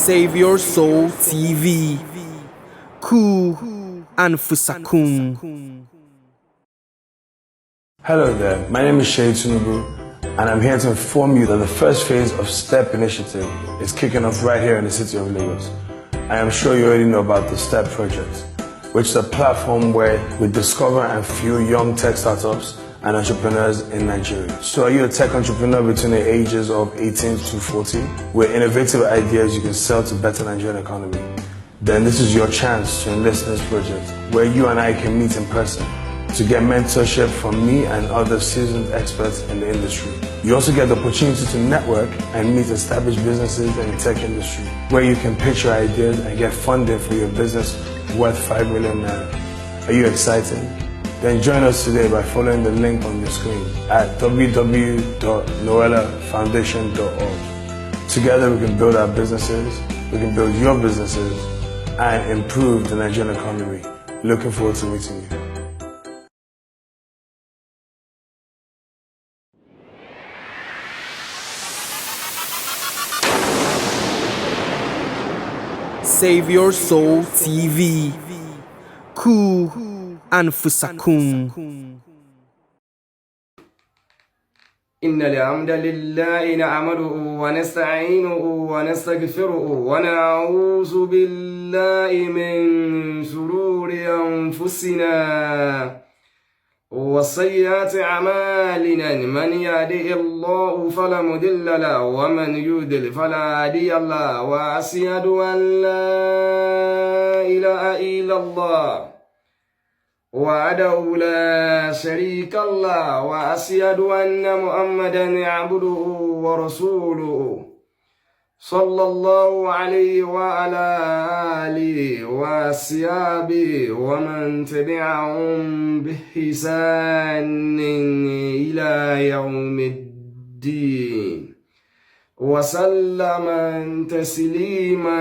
Save Your Soul TV. Ku Anfusakum. Hello there, my name is Seyi Tinubu, and I'm here to inform you that the first phase of STEP initiative is kicking off right here in the city of Lagos. I am sure you already know about the STEP project, which is a platform where we discover and fuel young tech startups and entrepreneurs in Nigeria. So are you a tech entrepreneur between the ages of 18 to 40 with innovative ideas you can sell to better Nigerian economy? Then this is your chance to enlist in this project where you and I can meet in person to get mentorship from me and other seasoned experts in the industry. You also get the opportunity to network and meet established businesses in the tech industry, where you can pitch your ideas and get funding for your business worth 5 million naira. Are you excited? Then join us today by following the link on your screen at www.noellafoundation.org. Together we can build our businesses, we can build your businesses, and improve the Nigerian economy. Looking forward to meeting you. Save Your Soul TV. Ku Anfusakum. إن الحمد لله نعمده ونستعينه ونستغفره ونعوذ بالله من شرور أنفسنا وسيئات أعمالنا، من يهده الله فلا مضل له ومن يضلل فلا هادي له، وأشهد أن لا إله إلا الله وحده لا شريك له، وأشهد أن محمدا عبده ورسوله صلى الله عليه وعلى آله وأصحابه ومن تبعهم بإحسان إلى يوم الدين وسلم تسليما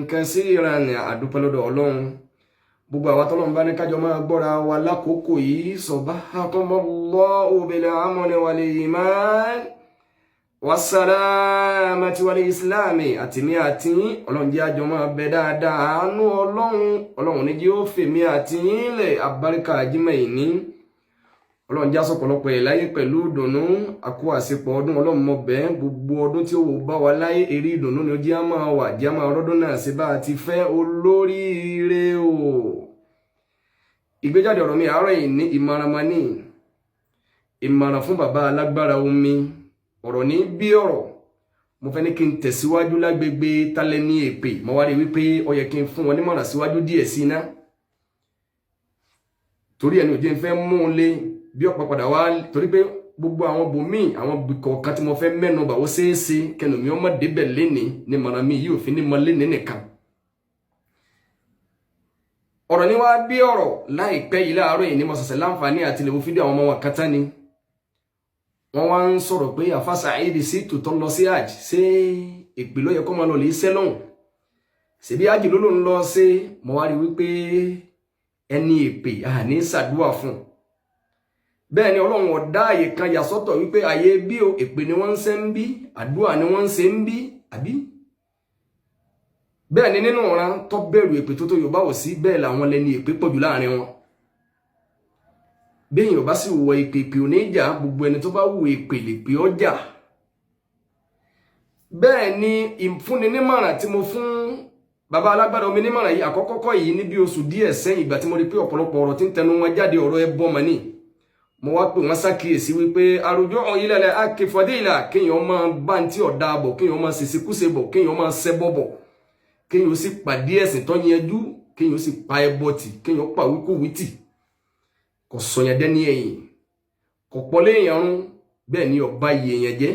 كثيرا. Adúpẹ́ lọ́dọ̀ Ọlọ́run. Gbogbo àwa tọ́lọ́run bá ní kájọ máa gbọ́ra wa lákòókò yìí, صبحكم بالأمن والإيمان والسلامة والإسلام. Àtìmí àti Ọlọ́run jẹ́ àjọ máa bẹ dáadáa. Àánú Ọlọ́run, Ọlọ́run ní jẹ́ ó fèmí àti yín lẹ̀. Abáríkà Jímọ̀ ìní, Ọlọ́run já sọ̀pọ̀lọpọ̀ ẹ̀ láyé pẹ̀lú ìdùnnú. Àkó àsepọ̀ ọdún, Ọlọ́run mọ̀ bẹ́ẹ̀. Gbogbo ọdún tí ó wò bá wa láyé, eré ìdùnnú ni ó jẹ́ á máa wà, jẹ́ á máa rọ́dún náà sí bá a ti fẹ́ olóríire o. Ìgbéjáde ọ̀rọ̀ mi àárọ̀ yìí ní ìmọ̀ràn mọ́ ní ìmọ̀ràn fún bàbá alágbára omi. Ọ̀rọ̀ ní bí ọ̀rọ̀ mo fẹ́ ní kí n tẹ̀síwájú lágbègbè tálẹ́ ní èpè. Mo wá rí wípé ó yẹ kí n fún wọn nímọ̀ràn síwájú díẹ̀ sí iná, torí ẹni òjé ń fẹ́ mú un lé bí ọ̀pọ̀ padà wá, torí pé gbogbo àwọn bòmíì, àwọn kọ̀ọ̀kan tí mo fẹ́ mẹ́nu bà, ó ṣeéṣe kẹnu mi ọmọ débẹ̀ lénìí ní mọ̀ràn mi yìí ò fi ní mọ lénìí nìkan. Ọ̀rọ̀ ní wá bí ọ̀rọ̀. Láìpẹ́ yìí láàárọ̀ yìí ní mo ṣẹ̀ṣẹ̀ láǹfààní àti lè wo fídíò àwọn ọmọ wọn kan tán ni wọ́n wá ń sọ̀rọ̀ pé àfa Saheed Shittu tó lọ sí hajj, ṣé èpè ló yẹ kó máa lọ lè ṣẹ́ lọ́hùn? Ṣèbí hajj ló ló ń lọ ṣe? Mo wá rí wípé ẹni èpè àní ṣàdúrà fún. Bẹ́ẹ̀ ni Ọlọ́run ọ̀dá àyè kan yà sọ́tọ̀ wípé àyè bí o, èpè ni wọ́n ń ṣe ń bí, àdúrà ni wọ́n ń ṣe ń bí, àbí bẹ́ẹ̀ ni nínú ọ̀ràn tó bẹ̀rù èpè tó tó Yorùbá ò sí. Bẹ́ẹ̀ làwọn lẹni èpè pọ̀jù láàrin wọn. Bí èèyàn bá sì wọ èpè, èpè ò ní jà. Gbogbo ẹni tó bá wù èpè lè pè ọjà. Bẹ́ẹ̀ ni ìfúnni nímọ̀ràn tí mo fún bàbá alágbára omi nímọ̀ràn yìí, àkọ́kọ́ kọ́ yìí, ní bí oṣù díẹ̀ sẹ́yìn, ìgbà tí mo rí pé ọ̀pọ̀lọpọ̀ ọ̀rọ̀ tí ń tẹnu wọn jáde, ọ̀rọ̀ ẹbọ mọ́ ni, mo wá pè wọ́n ṣàkíyèsí wípé àròjọ ilẹ̀ akẹfọdé ìlà, kéèyàn máa bá ń tí ọ̀dà bọ̀, kéèyàn máa ṣèṣekúṣe bọ̀, kéèyàn máa ṣẹbọ bọ̀, kéèyàn sì pàdé ẹ̀sìn tó yanjú, kéèyàn sì pa ẹbọ tì, kéèyàn pa wíkúwí tì, kò sọyàn dẹ́ni ẹ̀yìn, kò pọ̀ léèyàn rún. Bẹ́ẹ̀ ni ọba yìí èèyàn jẹ́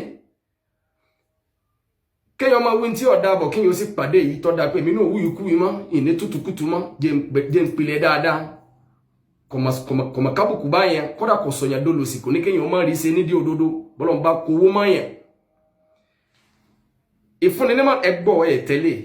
kéèyàn máa wí tí ọ̀dà bọ̀, kéèyàn sì pàdé èyí tó dáa pé èmi náà wúyù kúyù mọ́, ìní tútùkùtù mọ́, jẹ́ ń pilẹ̀ dáadáa, kọ̀mọ̀ kábùkù báyẹn. Kódà kò sọ̀yàn dólòsì, kò ní kéèyàn má rí ṣe nídìí òdodo bọ́lọ̀ ń bá kówó mọ́ yẹn. Ìfúnni ní ẹgbọ́ ẹ̀ tẹ́lẹ̀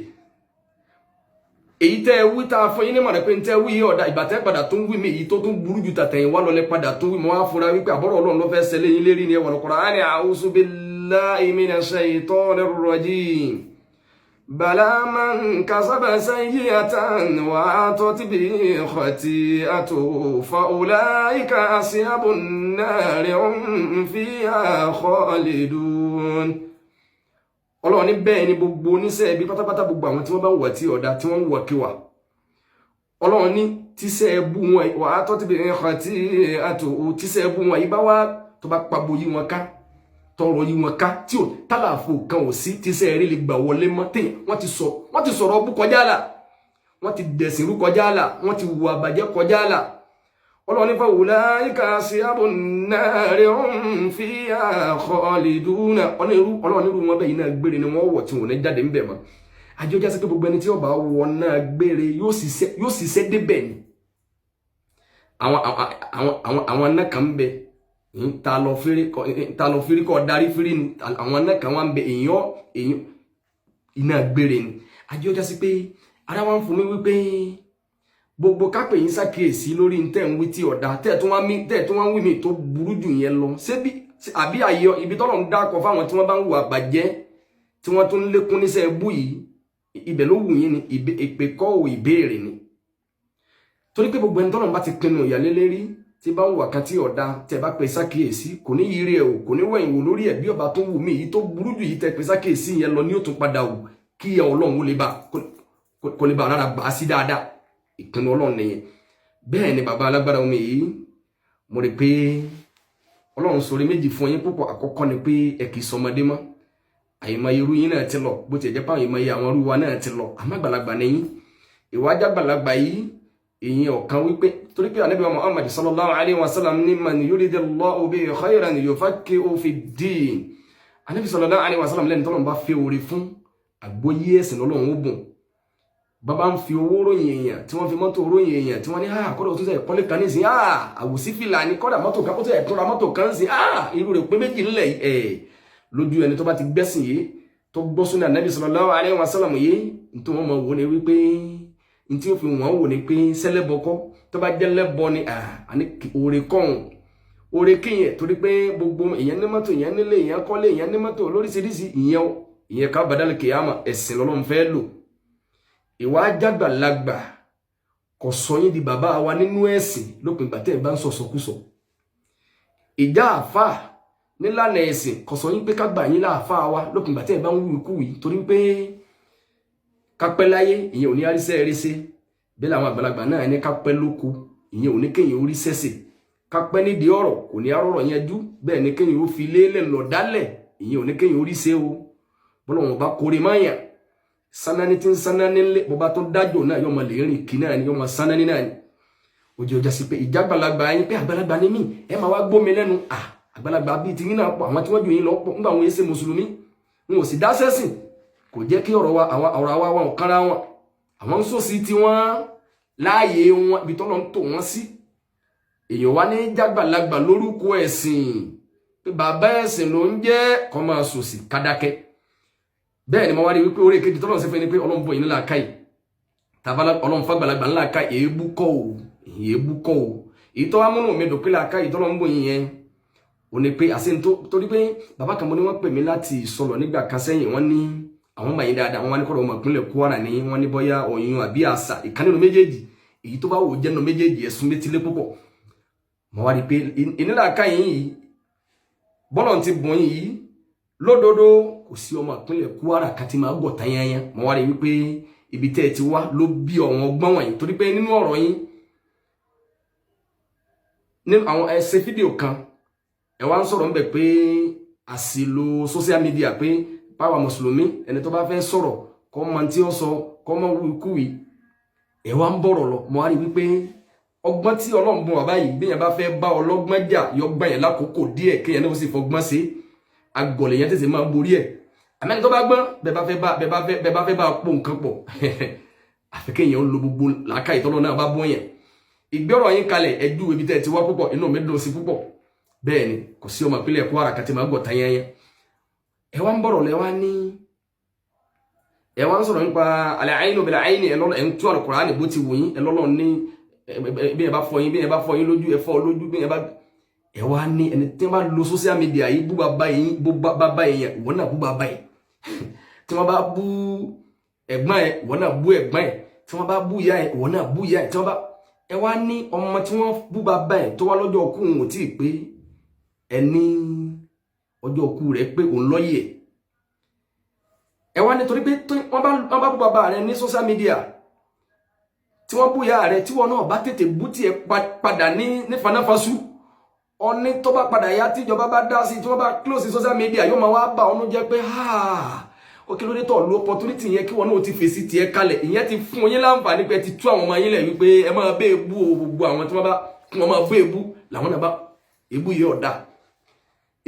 èyí tẹ́ ẹ wí tá a fún yín ní mọ̀rẹ́ pé ń tẹ́ wí yí ọ̀dà, ìgbà tẹ́ padà tó ń wí mi, èyí tó tún burú ju tàtẹ̀yìn wá lọlẹ́ padà tó wí. Mọ́ wá fura wípé àbọ̀rọ̀ Ọlọ́run ló fẹ́ ṣẹlẹ̀ yín lérí ni. Ẹwà Al-Qur'ani, أعوذ بالله من الشيطان الرجيم. بلى من كسب سيئة وأحاطت به خطيئته فأولئك أصحاب النار هم فيها خالدون. Ọlọ́run ní bẹ́ẹ̀ ni gbogbo oníṣẹ́ ibi pátápátá, gbogbo àwọn tí wọ́n bá ń wà tí ọ̀dà, tí wọ́n ń wà kíwà, Ọlọ́run ní tíṣẹ́ ẹbú wọn wà á tọ́ tíbi ẹ̀kan tí àtò tíṣẹ́ ẹbú wọn yìí bá wá tó bá pagbo yí wọn ká, tọrọ yí wọn ká, tí ò tálàfo kan ò sí tíṣẹ́ eré lè gbà wọlé mọ́ téèyàn. Wọ́n ti sọ̀rọ̀ ọbú kọjá là, wọ́n ti dẹ̀sìn rú kọjá là, wọ́n ti wù àbàjẹ́ kọjá là. Ọlọ́run ní فأولئك أصحاب النار هم فيها خالدون. Ọlọ́run nírú wọn bẹ́ẹ̀, iná gbére ni wọ́n wọ̀ tí wọ́n ní jáde ńbẹ̀ mọ́. Àjọ jásí pé gbogbo ẹni tí ó bá wọ náà gbére yóò ṣiṣẹ́ débẹ̀ ni. Àwọn iná kan ń bẹ, ta lọ fírí kọ́ darí fírí ni. Àwọn iná kan wá ń bẹ, èèyàn iná gbére ni. Àjọ jásí pé ara wa ń fún mi wípé gbogbo kápẹ́ yín ṣàkíyèsí lórí ntẹ́ ń wí tí ọ̀dà tẹ́ tó wá ń wí mi tó burú jù yẹn lọ ṣébí àbí àyọ ibi tọ́lọ̀ ń dákọ̀ fáwọn tí wọ́n bá ń hùwà bàjẹ́, tí wọ́n tún ń lékún níṣẹ́ ẹbú yìí, ibẹ̀ ló wù yín ni. Ìpè kọ́ ò, ìbéèrè ni, torí pé gbogbo ẹni tọ́lọ̀ bá ti pinnu ìyàlélẹ́rí tí bá ń wà kan tí ọ̀dà, tẹ́ bá pè ṣàkíyèsí, kò ní yiri ẹ̀ o, kò ní wẹ̀yìn wò lórí ẹ̀. Bí ọba tó wù mí èyí tó burú jù yìí tẹ́ pè ṣàkíyèsí yẹn lọ ní ó tún padà wù kí ẹ Ọlọ́run ó lè bá kó lè bá rárá gbà á sí dáadáa. Ìpinnu Ọlọ́run nìyẹn. Bẹ́ẹ̀ ni bàbá alágbára omi yìí, mo rí pé Ọlọ́run sọ̀rọ̀ méjì fún yín púpọ̀. Àkọ́kọ́ ni pé ẹ kì í sọmọdé mọ́. Àyèmáyé irú yín náà ti lọ, bó tiẹ̀ jẹ́ pé àyèmáyé àwọn irú wa náà ti lọ, àmọ́ àgbàlagbà ni yín. Ìwà àjàgbàlagbà yìí, ìyẹn ọ̀kan wípé torí pé Ànábì wa Muhammad sallallahu alayhi wa sallam ní man yuridillahu bihi khayran yufaqqihhu fid-din. Ànábì sallallahu alayhi wa sallam lẹ́ni tọ́lọ́run bá fẹ́ oore fún, àgbọ́yé ẹ̀sìn lọ́lọ́run ó bùn. Bàbá ń fi owó ròyìn èèyàn, tí wọ́n fi mọ́tò ròyìn èèyàn, tí wọ́n ní kọ́dọ̀ tó sẹ̀ kọ́lé kan nísìnyí, àwòsí fìlà ní, kọ́dà mọ́tò kan ó tẹ̀ tó ra mọ́tò kan sí, irú rẹ̀ pé méjì ńlẹ̀. Ẹ̀ lójú ẹni tó bá ti gbẹ́sìn yìí, tó gbọ́ súnà Ànábì sallallahu alaihi wasallam yìí, nítorí wọ́n mọ̀ wò ni wípé ní tí ó fi wọ́n wò ni pé sẹ́lẹ̀bọkọ́ tó bá jẹ́ lẹ́bọ ni àní òrè kọ́hún òrè kíyẹn, torí pé gbogbo èèyàn ní mọ́tò, èèyàn nílé, èèyàn kọ́lé, èèyàn ní mọ́tò lóríṣiríṣi, ìyẹn ká badal kìyàmà, ẹ̀sìn lọ́lọ́run fẹ́ lò. Ìwà àjàgbàlagbà kò sọ yín di bàbá wa nínú ẹ̀sìn lópin ìgbà tẹ́ ẹ̀ bá ń sọ̀sọ̀kúsọ. Ìjà àfà nílànà ẹ̀sìn kò sọ yín pé ká gbà yín láàfà wa lópin ìgbà tẹ́ ẹ̀ bá ń wúwo kú yìí, torí pé kápẹ́ láyé, ìyẹn ò ní àrísẹ́ eréṣẹ́. Bẹ́ẹ̀ làwọn àgbàlagbà náà ní kápẹ́ lóko, ìyẹn ò ní kéèyàn orí sẹ́sẹ̀. Kápẹ́ nídìí ọ̀rọ̀ kò ní arọ̀rọ̀ yẹn jú. Bẹ́ẹ̀ ni kéèyàn ó fi lélẹ̀ lọ dálẹ̀, ìyẹn ò ní kéèyàn orí ṣe o. Bọ́lá wọn bá kórè máyà sanani tí ń sanani lé, bó bá tó dájò náà, yọmọ lè rìn kí náà ni yọmọ sanani náà ni. Ojú ọjà sí pé ìjágbàlagbà yín pé àgbàlagbà ni mí, ẹ máa wá gbómi lẹ́nu. Àgbàlagbà bíi ti yín náà pọ̀, àwọn tí wọ́n jù yín lọ pọ̀ nígbà wọn ṣe mùsùlùmí, wọn ò sì dá sẹ́sìn, kò jẹ́ kí ọ̀rọ̀ wa àwọn ọ̀rọ̀ àwa wọn kára wọn. Àwọn ń sòsì tí wọ́n láàyè wọn, ibi tọ́lọ́ ń tò wọ́n sí. Èèyàn wá ní jágbàlagbà lórúkọ ẹ̀sìn pé bàbá ẹ̀sìn ló ń jẹ́ kọ́ máa sòsì kádákẹ́. Bẹ́ẹ̀ ni mo wá rí wípé orí èkejì tọ́lọ́run ṣe fẹ́ ni pé Ọlọ́run bọ̀ yín ńlá káyì tàbálà, Ọlọ́run fàgbàlagbà ńlá ká. Èébú kọ́ o, èébú kọ́ o. Èyí tó wá múnú mi dùn pé làákà yìí tọ́lọ́run bọ̀ yín yẹn ò ní pé àṣẹ torí pé bàbá kan mo ní wọ́n pè mí láti ìsọlọ̀ nígbà kan sẹ́yìn. Wọ́n ní àwọn mọ̀ yín dáadáa. Wọ́n wá ní kọ́dọ̀ ọmọ ìpínlẹ̀ Kwara ní wọ́n ní bọ́yá Ọ̀yún àbí àṣà ìkan nínú méjèèjì, èyí tó bá wò jẹ́nu méjèèjì, ẹ̀sùn métílé púpọ̀. Mo wá rí pé ìnílàákà yìí bọ́lọ̀ ti bọ̀ yín yìí lódodo, kò sí ọmọ ìpínlẹ̀ Kwara kan tí máa gọ̀ tányányá. Mo wá rí wípé ibi tẹ́ ẹ ti wá ló bí ọ̀wọ́n ọgbọ́n wọ̀nyí, torí pé nínú ọ̀rọ̀ yín nínú àwọn ẹsẹ̀ fídíò kan, ẹ wá ń sọ̀rọ̀ ńbẹ̀ pé àṣìlò social media, pé báwa mùsùlùmí, ẹni tó bá fẹ́ sọ̀rọ̀ kọ́ mọ tí ó sọ, kọ́ mọ wíkúwì. Ẹ wá ń bọ̀rọ̀ lọ, mo wá rí wípé ọgbọ́n tí Ọlọ́run bùn bàbá yìí, bí yẹn bá fẹ́ bá ọlọ́gbọ́n jà, yọ gbọ́n yẹn lákòókò díẹ̀, kéèyàn náà ó sì fọgbọ́n sí agọ̀lẹ̀ yẹn tètè máa borí ẹ̀. Àmẹ́ni tó bá gbọ́n, bẹ́ẹ̀ bá fẹ́ bá pò nǹkan pọ̀, àfi kéèyàn ó lo gbogbo làákàyè tọ́lọ́ náà bá bọ́ yẹn. Ìgbé ọ̀rọ̀ yín kalẹ̀, ẹjú ibi tẹ́ ẹ ti wá púpọ̀, inú mi dùn sí púpọ̀. Bẹ́ẹ̀ ni kò sí ọmọ ìpínlẹ̀ Kwara kan tí máa gbọ̀ tán yẹn. Ẹ wá ń bọ̀rọ̀ lẹ wá ní ẹ wá ń sọ̀rọ̀ nípa al-aynu bil-ayni. Ẹ lọ́lọ́ ẹ ń tú Al-Qur'ani bó ti wù yín. Ẹ lọ́lọ́ ní bí ẹ bá fọ yín, bí ẹ bá fọ yín lójú, ẹ fọ lójú. Bí ẹ bá ẹ wá ní ẹni tí wọ́n bá lo social media yìí bú bàbá yín, bú bàbá yẹn, ìwọ náà bú bàbá yìí tí wọ́n bá bú. Ẹ̀gbọ́n ẹ̀, ìwọ náà bú ẹ̀gbọ́n ẹ̀. Tí wọ́n bá bú ìyá ẹ̀, ìwọ náà bú ìyá ẹ̀. Tí wọ́n bá ẹ wá ní ọmọ tí wọ́n bú bàbá ẹ̀ tó wá lọ́jọ́ ọkú òun ò tí ì pé, ẹni ọjọ́ ọkú rẹ̀ pé òun lọ́yẹ̀ ẹ wá nítorí pé wọ́n bá bú bàbá rẹ̀ ní social media, tí wọ́n bú ìyá rẹ̀, tí wọ́n náà bá tètè bú tiẹ̀ padà ní fanáfasú, ọní tó bá padà yá, tíjọba bá dá sí, tí wọ́n bá close social media, yóò máa wá bá ọnú jẹ́ pé ó kí ló dé tó lo opportunity yẹn kí wọn náà ti fèsì tiẹ̀ kalẹ̀. Ìyẹn ti fún yín láǹfààní pé ẹ ti tú àwọn ọmọ yín lẹ̀ wípé ẹ máa bẹ́ ebú o. Gbogbo àwọn tí wọ́n bá kí wọ́n máa bẹ́ ebú làwọn náà bá ebú yìí ọ̀dà,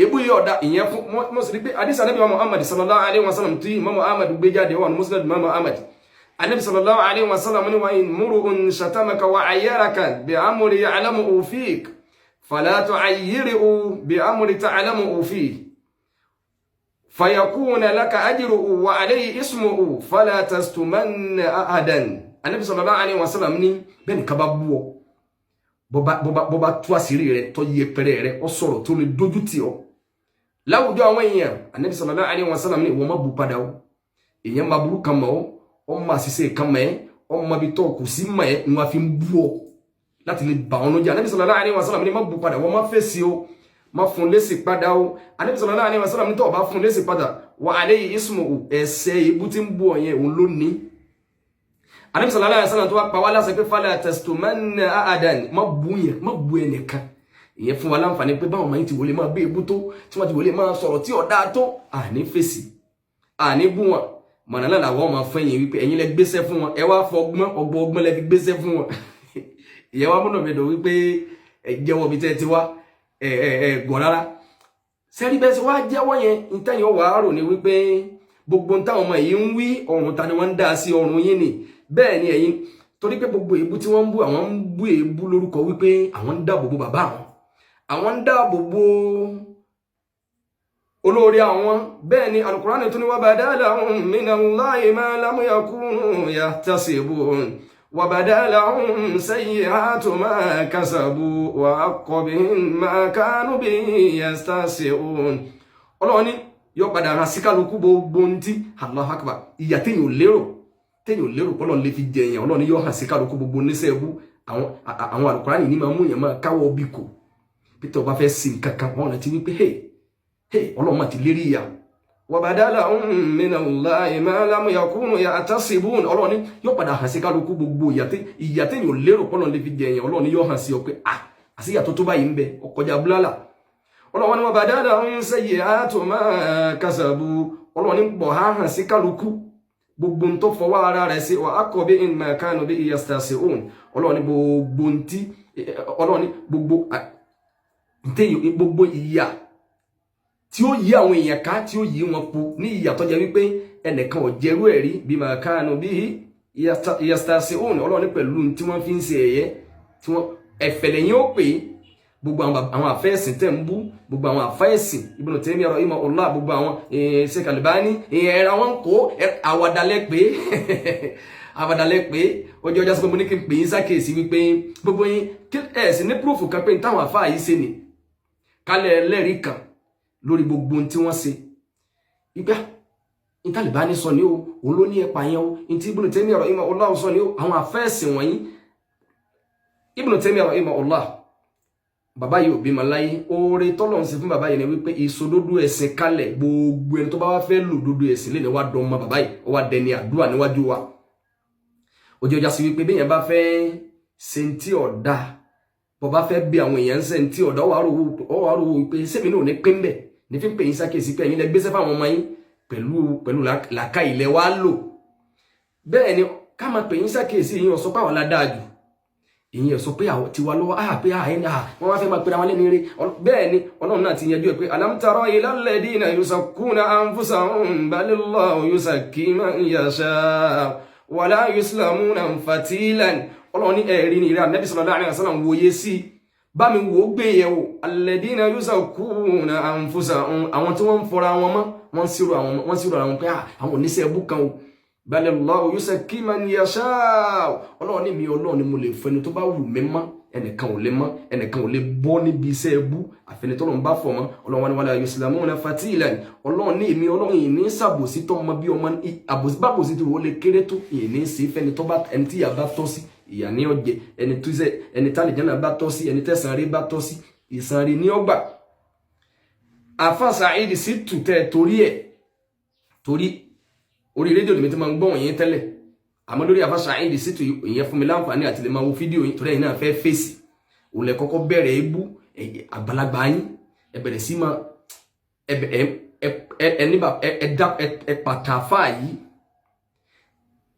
ebú yìí ọ̀dà. Ìyẹn fún mo sì rí pé hadith Ànábì Muhammad sallallahu alayhi wa sallam tí Imam Ahmad gbé jáde wà ní Musnad Imam Ahmad. Ànábì sallallahu alayhi wa sallam ní wa in mru'un shatamaka wa ayyaraka bi amri ya'lamu fik fala tu'ayyirhu bi amri ta'lamu fihi fayakuna laka ajruhu wa alayhi ismuhu fala tastumanna ahadan. Ànábì sallallahu alayhi wa sallam ní bẹ́ẹ̀ ni kaba bú ọ, bó bá tú àṣírí rẹ̀, tó yẹpẹrẹ rẹ̀, ó sọ̀rọ̀ tó lè dójú tì ọ́ láwùjọ àwọn èèyàn, Ànábì sallallahu alayhi wa sallam ní ìwọ má bú padà o. Èèyàn máa burú kan mọ́ ọ, ọ máa ṣiṣẹ́ kan mọ́ ẹ, ọ máa bi tọ́ kù sí mọ́ ẹ, ń wá fi ń bú ọ láti lè bà ọ́nú jẹ́. Ànábì sallallahu alayhi wa sallam ní má bú padà, wọ́n má fèsì o, má fún lésì padà o. Ànábì sallallahu alayhi wa sallam ní tó bá fún lésì padà, wa alayhi ismuhu, ẹ̀ṣẹ̀ ibú tí ń bú ọ yẹn, òun ló ní. Ànábì sallallahu alayhi wa sallam tó wá pa wá láṣẹ pé fala tastumanna ahadan, má bú yẹn, má bú ẹnìkan. Ìyẹn fún wa láǹfààní pé báwọn máa ń ti wọlé máa gbé ebú tó, tí wọ́n ti wọlé máa sọ̀rọ̀ tí ọ̀dá tó, àní fèsì, àní bú wọn. Mọ̀nà náà làwọn máa fún ẹ̀yin wípé ẹ̀yin lẹ gbéṣẹ́ fún wọn, ẹ wá fọ ọgbọ́n ọgbọ́n ọgbọ́n lẹ fi gbéṣẹ́ fún wọn. Ìyẹn wá múnà mi dùn wípé ẹ jẹ́wọ́ bí tẹ́ ẹ ti wá, ẹ ẹ ẹ gọ̀ rárá. Sẹ́rí bẹ́ẹ̀ sọ wá jẹ́wọ́ yẹn, ntẹ́yìn wà á rò ní wípé gbogbo táwọn ọmọ yìí ń wí, ọ̀run ta ni wọ́n ń dá sí? Ọ̀run yín ni. Bẹ́ẹ̀ ni ẹ̀yin, torí pé gbogbo èébú tí wọ́n ń bú, àwọn ń bú èébú lórúkọ wípé àwọn ń dáàbò bo bàbá àwọn, àwọn ń dáàbò bo olórí àwọn. Bẹ́ẹ̀ ni Alukurani tún ní wa bada lahum minallahi ma lam yakunu yahtasibun wa bada lahum sayyi'atu ma kasabu wa haqqa bihim ma kanu bihi yastahzi'un. Ọlọ́run ní yóò padà hàn sí kálukú gbogbo ohun tí, Allahu akbar, ìyà téèyàn ò lérò, téèyàn ò lérò pọ́lọ́run lè fi jẹ èèyàn, Ọlọ́run ní yóò hàn sí kálukú gbogbo oníṣẹ́ ẹbú. Àwọn Alukurani ní máa mú èèyàn máa káwọ́ bí kò pété ọba fẹ́ sin kankan wọn rántí wípé hey hey, Ọlọ́run máa ti lérí ìyà. Wa bada lahum minallahi ma lam yakunu yahtasibun. Ọlọ́run ní yóò padà hàn sí kálukú gbogbo ìyà téèyàn ò lérò pọ́lọ́run lè fi jẹ èèyàn. Ọlọ́run ní yóò hàn sí ọ pé ah, àṣìyà tó tó báyìí ń bẹ ọkọjà búlálà. Ọlọ́run ní wa bada lahum sayyi'atu ma kasabu. Ọlọ́run ní bọ̀ á hàn sí kálukú gbogbo ń tó fọwọ́ ara rẹ̀ sí, wa haqqa bihim ma kanu bihi yastahzi'un. Ọlọ́run ní gbogbo ń tí, Ọlọ́run ní gbogbo ìyà tí ó yí àwọn èèyàn ká, tí ó yí wọn po ní ìyà tó jẹ́ wípé ẹnìkan ò jẹ́rú ẹ̀rí, bima kanu bihi yastahzi'un. Ọlọ́run ní pẹ̀lú tí wọ́n fi ń ṣe ẹ̀yẹ tí wọ́n ẹ̀fẹ̀lẹ̀ yín ó pè é. Gbogbo àwọn àfẹ́ẹ̀sìn tẹ̀ ń bú, gbogbo àwọn àfẹ́ẹ̀sìn, Ibn Taymiyyah rahimahullah, gbogbo àwọn Sheikh Albani, ẹ̀rọ àwọn kó àwàdàlẹ̀ pé, àwàdàlẹ̀ pé ojú ọjọ́ sọ pé mo ní kí n pè yín sákèsí wípé gbogbo yín ẹ̀ sì ní proof kan pé táwọn àfáà yìí ṣe ni kálẹ̀ ẹlẹ́rìí kan lórí gbogbo ohun tí wọ́n ṣe ìgbà ìtàlìbáni sọ ní o, òun ló ní ẹ̀pà yẹn o. Ntí Ibn Taymiyyah rahimahullah sọ ní o, àwọn àfẹ́ẹ̀sìn wọ̀nyí. Ibn Taymiyyah rahimahullah, bàbá yìí ò bímọ láyé. Oore tọ́lọ̀ ń ṣe fún bàbá yìí ni wípé ìsòdodo ẹ̀sìn kalẹ̀. Gbogbo ẹni tó bá wá fẹ́ lò dodo ẹ̀sìn lè ní wá dán ọmọ bàbá yìí, ó wá dẹni àdúrà níwájú wa. Ojú ọjà sí wípé bí èèyàn bá fẹ́ ṣe ń tí ọ̀dà, bọ́ bá fẹ́ bí àwọn èèyàn ń ṣe ń tí ọ̀dà, ó wàá rò wípé sẹ́mi náà ò ní pín bẹ̀ ní fi ń pè yín sákèsí pé ẹ̀yin lẹ gbéṣẹ́ fáwọn ọmọ yín pẹ̀lú làákà ilẹ̀ wa lò. Bẹ́ẹ̀ ni ká máa pè yín sákèsí. Yín ọ̀sọ́ pàwọn ládàá jù, ìyẹn sọ pé àwọn tiwa lọ́wọ́ á pé àyẹn à wọ́n wá fẹ́ máa pera wọn lẹ́nu eré. Bẹ́ẹ̀ ni Ọlọ́run náà ti yanjú ẹ̀ pé alam tara ilal ladina yuzakkuna anfusahum balillahu yuzakki man yasha wala yuzlamuna fatilan. Ọlọ́run ní ẹ̀rí ni ìrẹ́ Ànábì sallallahu alaihi wasallam wòye sí bá mi wò ó gbé yẹ̀wò. Alladina yuzakkuna anfusahum, àwọn tí wọ́n ń fọra wọn mọ́, wọ́n ń sírò àwọn pé àwọn oníṣẹ́ ẹbú kan o. Balillahu yuzakki man yasha. Ọlọ́run ní mi, Ọlọ́run ni mo lè fẹnu tó bá wù mí mọ́. Ẹnìkan ò lè mọ́, ẹnìkan ò lè bọ́ níbi iṣẹ́ ẹbú àfẹnitọ́lọ́run bá fọ̀ mọ́. Ọlọ́run ní wala yuslamuna fatilan. Ọlọ́run ní èmi Ọlọ́run yìí ní sàbòsí tó mọ bí ọmọ àbòsí bàbòsí tó wọlé kéré tó yìí ní sí fẹ́ni tó bá ẹni tí ìyà bá tọ́ sí ìyà ní ọjẹ, ẹni tó ṣe ẹni tálẹ̀jánà bá tọ́ sí, ẹni tẹ̀sán rí bá tọ́ sí ìsan rí ní ọgbà. Àfa Saheed Shittu tẹ́ torí ẹ̀ torí orí rédíò lèmi tí máa ń gbọ́ wọ̀nyí tẹ́lẹ̀, àmọ́ lórí àfa Saheed Shittu ìyẹn fún mi láǹfààní àti lè máa wo fídíò yín, torí ẹ̀yin náà fẹ́ fèsì. Òun lẹ kọ́kọ́ bẹ̀rẹ̀ ebú àgbàlagbà yín, ẹ bẹ̀rẹ̀ sí máa ẹ pàtàfà yìí.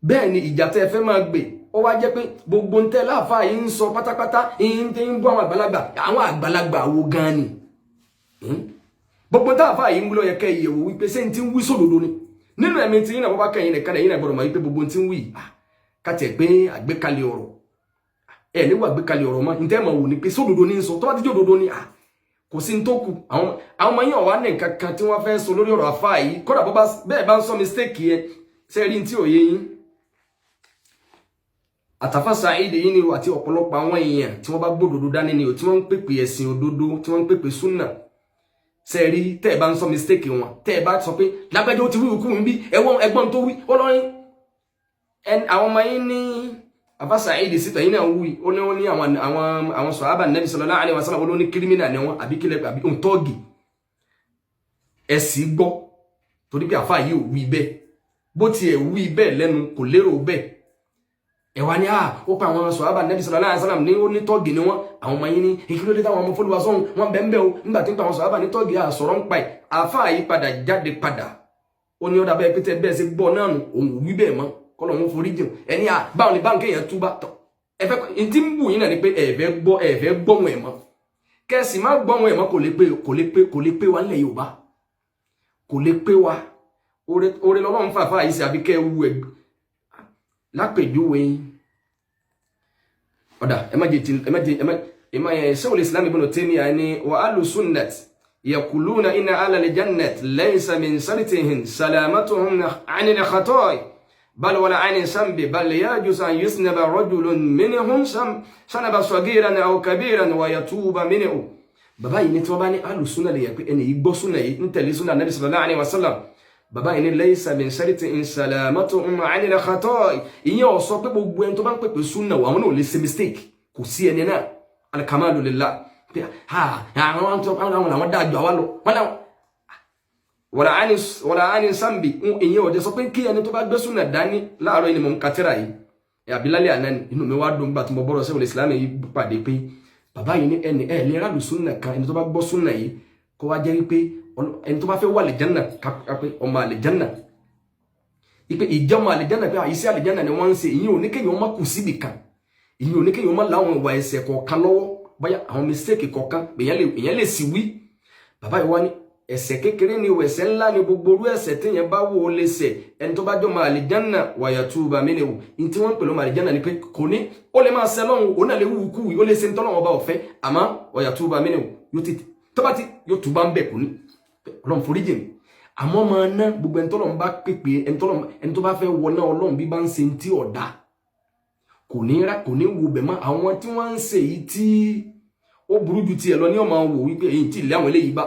Bẹ́ẹ̀ ni ìjà tẹ́ ẹ fẹ́ máa gbè, ó wá jẹ́ pé gbogbo ń tẹ́ láàfáà yìí ń sọ pátápátá ń tẹ́ ń bú àwọn àgbàlagbà. Àwọn àgbàlagbà wo gan ni gbogbo ń táàfáà yìí ń wí? Ló yẹ kẹ́ ìyẹ̀wò wípé ṣé ń ti ń wí sódodo ni nínú ẹ̀mí tí yín náà. Bọ́ bá kẹ́yìn nìkan, ẹ̀yìn náà gbọ́dọ̀ mọ̀ wípé gbogbo ń ti ń wí, ká tiẹ̀ pé àgbékalẹ̀ ọ̀rọ̀ ẹ̀ níwọ̀, àgbékalẹ̀ ọ̀rọ̀ mọ́ ntẹ́ mọ̀ wò ni pé sódodo ní sọ. Tó bá ti jẹ́ òdodo ni kò sí ní tó kù. Àwọn ọmọ yín ọ̀wá ní nǹkan kan tí wọ́n fẹ́ sọ lórí ọ̀rọ̀ àfáà yìí. Kódà bọ́ bẹ́ẹ̀ bá ń sọ mistake yẹn sẹ́ẹ̀rí tí ò yé yín. Àtàfà Saheed yìí ni o, àti ọ̀pọ̀lọpọ̀ àwọn èèyàn tí wọ́n bá gbódodo dání ni o, tí wọ́n ń pèpè ẹ̀sìn òdodo, tí wọ́n ń pèpè súnà sẹ́ẹ̀rí, tẹ́ ẹ bá ń sọ mistake wọn, tẹ́ ẹ bá sọ pé lágbájá ó ti wí òkú mi bí ẹ̀wọ̀n ẹ̀gbọ́n tó wí ọlọ́rin àwọn ọmọ yín ní àfà Saheed Shittu yìí náà wí. Ó ní àwọn sọ̀hábà Nabi sallallahu alaihi wasallam, ó ní criminal ni wọ́n àbí kílẹ̀ àbí òǹtọ́ọ̀gì. Ẹ sì gbọ́ torí pé àfà yìí ò wí bẹ́ẹ̀, bó tiẹ̀ wí bẹ́ẹ̀ lẹ́nu kò lérò bẹ́ẹ̀. Ẹ wá ní ó pa àwọn sọ̀hábà Nabi sallallahu alaihi wasallam ní ó ní tọ́ọ̀gì ni wọ́n. Àwọn ọmọ yín ní ìkílódé táwọn ọmọ fọlùwà sọ́hun wọn bẹ́ẹ̀ bẹ́ẹ̀ o. Nígbà tí ń pa àwọn sọ̀hábà ní tọ́ọ̀gì, àsọ̀rọ̀ ń pa ẹ̀. Àfà yìí padà jáde padà, ó ní ó dàbẹ́ pété bẹ́ẹ̀ ṣe gbọ́ náà nù, òun ò wí bẹ́ẹ̀ mọ́, kọ́lọ̀ ń forí jìn ẹni à. Báwọn ni báwọn kéèyàn túbà tọ̀ ẹ fẹ́ ntí ń bù yín náà ni pé ẹ fẹ́ gbọ́, ẹ fẹ́ gbọ́hùn ẹ̀ mọ́. Kẹ́sì má gbọ́hùn ẹ̀ mọ́, kò lè pé, kò lè pé, kò lè pé wa nílẹ̀ Yorùbá, kò lè pé wa. Oore lọ́lọ́run fàáfàá yìí sí àbí kẹ́ ẹ wú ẹ lápèjúwe. Ọ̀dà ẹ má jẹ ẹ má jẹ ẹ má ẹ má yẹ. Shaykhul Islam Ibn Taymiyyah ni wa ahlu sunnat yaquluna inna ahla al-jannat laysa min shartihim salamatuhum 'anil khata'i bal wala 'ani sambi bal yajuz an yusnaba rajulun minhum sanaba saghiran aw kabiran wa yatuba minhu. Bàbá yìí ní tí wọ́n bá ní ahlu sunna lè yẹ pé ẹni yìí gbọ́ sunna yìí ń tẹ̀lé sunna Nabi sallallahu alaihi wasallam. Bàbá yìí ní laysa min shartihim salamatuhum 'anil khata'i, ìyẹn ò sọ pé gbogbo ẹni tó bá ń pèpè sunna wà, àwọn náà ò lè ṣe mistake. Kò sí ẹni náà, al-kamalu lillah, pé ha àwọn làwọn dájú àwa lọ wọn làwọn wàlà á ní sáǹbì. Ìyẹn ò dé sọ pé kí ẹni tó bá gbé súnà dání. Láàárọ̀ yìí ni mò ń ka tírà yìí àbílálẹ̀ àná ni inú mi wá dùn gbà tí mo bọ́rọ̀ sẹ́wọ̀n ìsìlámù yìí pàdé pé bàbá yìí ní ẹni ẹ lè rálù súnà kan, ẹni tó bá gbọ́ súnà yìí kó wá jẹ́ wípé ẹni tó bá fẹ́ wà àlìjánà ká pé ọmọ àlìjánà, ipe ìjọmọ àlìjánà, pé àyíṣẹ́ àlìjánà ni wọ́n ń ṣe. Ìyẹn ò ní kéèyàn má kù síbì kan, ìyẹn ò ní kéèyàn má láwọn ìwà ẹ̀ṣẹ̀ kọ̀ọ̀kan lọ́wọ́, bóyá àwọn mistake kọ̀ọ̀kan èèyàn lè sì wí. Bàbá yìí wá ní ẹ̀ṣẹ̀ kékeré ni, ẹ̀ṣẹ̀ ńlá ni, gbogbo orú ẹ̀ṣẹ̀ téèyàn bá wò ó lè ṣẹ̀, ẹni tó bá jọ máa àlìjánà wàyàtúbà mí ni o. Ní tí wọ́n ń pè lọ́mọ àlìjánà ni pé kò ní ó lè máa ṣẹ lọ́hùn, òun náà lè wúwo kú, ó lè ṣe ní tọ́lọ́wọ́n ọba ọ̀fẹ́, àmọ́ wàyàtúbà mí ni o, yóò ti tó bá ti yóò túbà ń bẹ̀, kò ní Ọlọ́run foríjì mi. Àmọ́ máa ná gbogbo ẹni tọ́lọ́run bá pèpè, ẹni tó bá fẹ́ wọ náà Ọlọ́run bí bá ń ṣe ti ọ̀dà, kò ní rà, kò ní wo bẹ̀ mọ́. Àwọn tí wọ́n ń ṣe yìí tí ó burú ju tiẹ̀ lọ ní ọmọ wò wípé èyí tí ilé àwọn eléyìí bá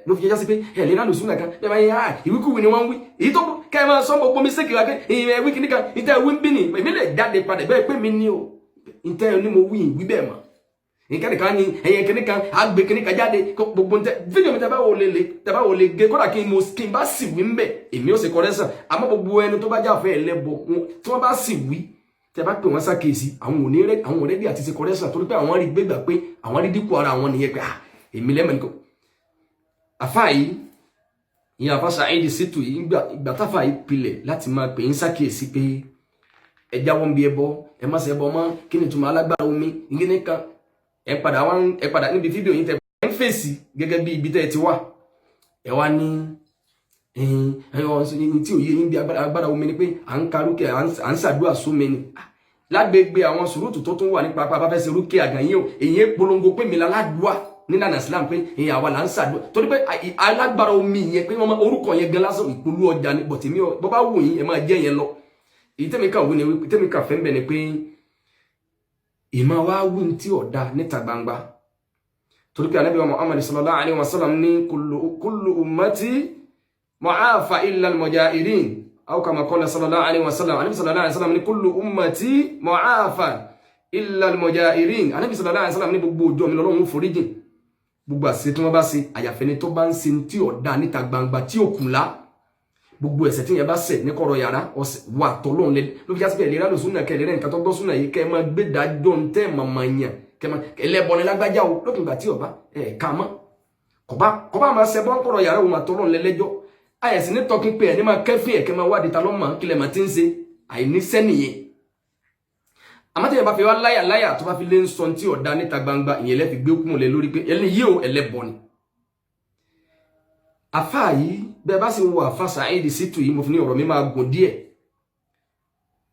ló fi jẹ́ sí pé ẹ lè rálù súnà kan bẹ́ẹ̀ bá yẹ ìwíkúwì ni wọ́n ń wí. Èyí tó kẹ́ ẹ máa sọ gbogbo mistake wa pé ìyẹn ẹwí kìíní kan ìtẹ́ ìwí ń bí ni, èmi lè jáde padà bẹ́ẹ̀ pé mi ní o, ìtẹ́ ni mo wí ìwí bẹ́ẹ̀ mọ́ nǹkan nìkan ni ẹ̀yẹ kìíní kan àgbè kìíní kan jáde gbogbo ntẹ fídíò mi tẹ bá wò lè lè tẹ bá wò lè gé. Kódà kí n mo kí n bá sì wí ń bẹ̀, èmi ó sì correction. Àmọ́ gbogbo ẹni tó bá jáfẹ́ ẹlẹ́bọ, tí wọ́n bá sì wí, tẹ bá pè wọ́n ṣàkíyèsí, àwọn ò ní rẹ, àwọn ò ready àti ṣe correction, torí pé àwọn rí gbégbà pé àwọn rí dínkù ara àwọn nìyẹn, pé ah, èmi lẹ́mọ̀ nìkan. Àfáà yìí, ìyẹn àfáà Saheed Shittu yìí, ìgbà táfà yìí pilẹ̀ láti máa pè ń ṣàkíyèsí pé ẹ jáwọ́ ń bí ẹbọ, ẹ má ṣe ẹbọ mọ́, kí ni ìtumọ̀ alágbára omi ìgbín kan, ẹ padà wá, ẹ padà níbi fídíò yìí tẹ ẹ ń fèsì gẹ́gẹ́ bí ibi tẹ́ ẹ ti wà. Ẹ wá ní tí òye yín bí agbára omi ni pé à ń ka rúkẹ́, à ń ṣàdúrà sómi ni lágbègbè àwọn sùúrùtù tó tún wà nípa apá bá fẹ́ ṣe rúkẹ́ àgàn yìí o. Èyí polongo pé mi láládùá nílànà Islam, pé èyí àwa là ń ṣàdúrà, torí pé alágbára omi yẹn, pé wọ́n orúkọ yẹn gan lásán ìpolú ọjà ni bọ̀tí mi bọ́ bá wù yín, ẹ máa jẹ́ yẹn lọ. Èyí tẹ́mi kà wí ni tẹ́mi kà fẹ́ ń bẹ̀ ni pé Ìmọ̀ wa wí tí ọ̀dà níta gbangba, torí pé Ànábì wa Muhammad sallallahu alaihi wasallam ní kullu ummati mu'afa illa al-mujahirin, aw kama qala sallallahu alaihi wasallam. Ànábì sallallahu alaihi wasallam ní kullu ummati mu'afa illa al-mujahirin. Ànábì sallallahu alaihi wasallam ní gbogbo ọjọ́ mi lọ́lọ́run foríjìn gbogbo àṣìṣe tí wọ́n bá ṣe, àyàfẹ́ni tó bá ń ṣe tí ọ̀dà níta gbangba tí ò kùn lá. Gbogbo ẹ̀ṣẹ̀ tí yẹn bá ṣẹ̀ ní kọ̀rọ̀ yàrá ọ̀sẹ̀ wà tọ́lọ́run lẹ ló fi jásí pé ìlera lòsùn náà kẹ́ ìlera nǹkan tó gbọ́ súnà yìí, kẹ́ ẹ máa gbé dájọ́ ń tẹ́ màmá yàn, kẹ́ máa ẹlẹ́bọ ni lágbájá o. Lókun ìgbà tí ọba ẹ̀ ká mọ́ kọba máa ṣẹbọ ń kọ̀rọ̀ yàrá òun àtọ́lọ́run lẹ́lẹ́jọ́ àyẹ̀sí ní tọkín pé ẹ̀ ní máa kẹ́fín ẹ̀ kẹ́ máa wádìí ta lọ́mọ kílẹ̀ máa ti ń ṣe àìníṣẹ́ nìyẹn. Àmọ́ tí yẹn bá fi wá láyà láyà tó bá fi lé ń sọ tí ọ̀dà níta gbangba, ìyẹn lẹ́fi gbé kúmọ̀ lé lórí pé ẹni yìí ò ẹlẹ́bọ ni. Àfáà yìí, bẹ́ẹ̀ bá sì ń wo àfáà Saheed Shittu yìí, mo fi ní ọ̀rọ̀ mi máa gùn díẹ̀.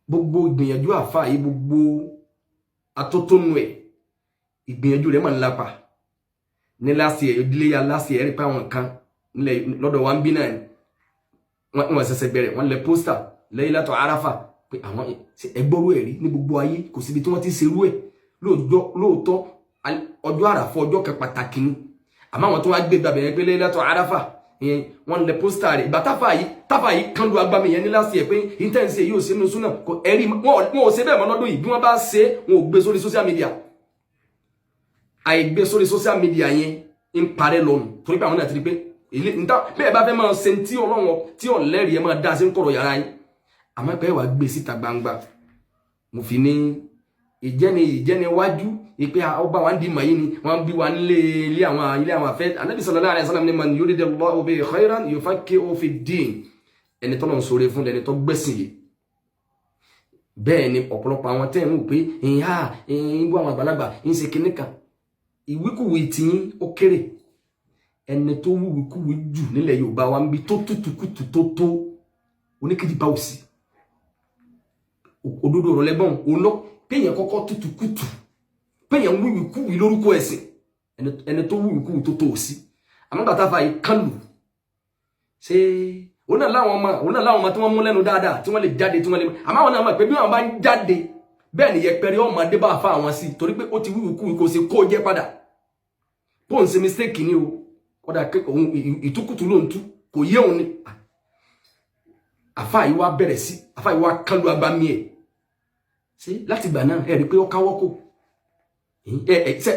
Gbogbo ìgbìyànjú àfáà yìí, gbogbo atótónu ẹ̀, ìgbìyànjú rẹ̀ máa ń lapa ní láti ẹ̀ ìdílé ya láti ẹ̀ rí pé àwọn kan nílẹ̀ lọ́dọ̀ wa ń bí náà ni wọ́n ṣẹ̀ṣẹ̀ bẹ̀rẹ̀, wọ́n lẹ poster Laylatu Arafa pé àwọn ẹgbọ́rú ẹ̀ rí ní gbogbo ayé, kò síbi tí wọ́n ti ṣerú ẹ̀. Lóòótọ́ ọjọ́ àràfọ̀ ọjọ́ kan pàtàkì ni, àmọ́ àwọn tó wá gbé gbàgbé yẹn pé Laylatu Arafa yẹn, wọ́n lẹ poster rẹ̀. Ìgbà táfà yìí kan lu agbami yẹn ní láti ẹ̀ pé intense yìí ò sínú súnà kò ẹ̀rí wọn ò ṣe bẹ́ẹ̀ mọ́ lọ́dún yìí. Bí wọ́n bá ṣe, wọn ò gbé sórí social media. Àìgbé sórí social media yẹn ń parẹ́ lọ́nu, torí pé àwọn náà ti rí pé níta bẹ́ẹ̀ bá fẹ́ máa ṣe tí Ọlọ́run tí ọ̀lẹ́rìí ẹ máa dá sí ń kọ̀rọ̀ yàrá yín, àmọ́ pé wàá gbé síta gbangba. Mo fi ní ìjẹni ìjẹni wájú ìpè ọba wa ń di màyí ni wọ́n bí wa nílé ilé àwọn afẹ́. Anabi sallallahu alaihi wasallam ní man yuridillahu bihi khairan yufaqqihhu fid-din. Ẹni tọ́lọ̀ ń sọ̀rọ̀ fún ẹni tó gbẹ̀sìn yìí. Bẹ́ẹ̀ ni ọ̀pọ̀lọpọ̀ àwọn tẹ́ ń wò pé ìhà ìbú àwọn àgbàlagbà ń ṣe kinní kan, ìwíkúwìí tiyín ó kéré. Ẹni tó wíwíkúwìí jù nílẹ̀ Yorùbá wa ń bi tó tútùkùtù tó oníkejì bá òsì òdodo ọ̀rọ̀ lẹ́gbọ̀n òun lọ péyàn kọ́kọ́ tútùkùtù, péyàn wíwíkúwìí lórúkọ ẹ̀sìn, ẹni tó wíwíkúwìí tó òsì. Àmọ́ gbàtà fà yìí kán lù ṣé òun náà láwọn ọmọ tí wọ́n mú lẹ́nu dáadáa, tí wọ́n lè jáde, tí wọ́n lè, àmọ́ àwọn náà mọ̀ pé bí wọ́n bá ń jáde bẹ́ẹ̀ ni yẹpẹrẹ ọmọdé bá fa àwọn sí, torí pé ó ti wíwíkúwìí, kò sí kó jẹ́ padà bó ń ṣe mistake ni o. Kódà òun ìtúkùtù ló ń tú, kò yé òun ni. Àfa yìí wá bẹ̀rẹ̀ sí, àfa yìí wá kánlu agbami ẹ̀ ṣé láti ìgbà náà ẹ rí i pé ó káwọ́ kò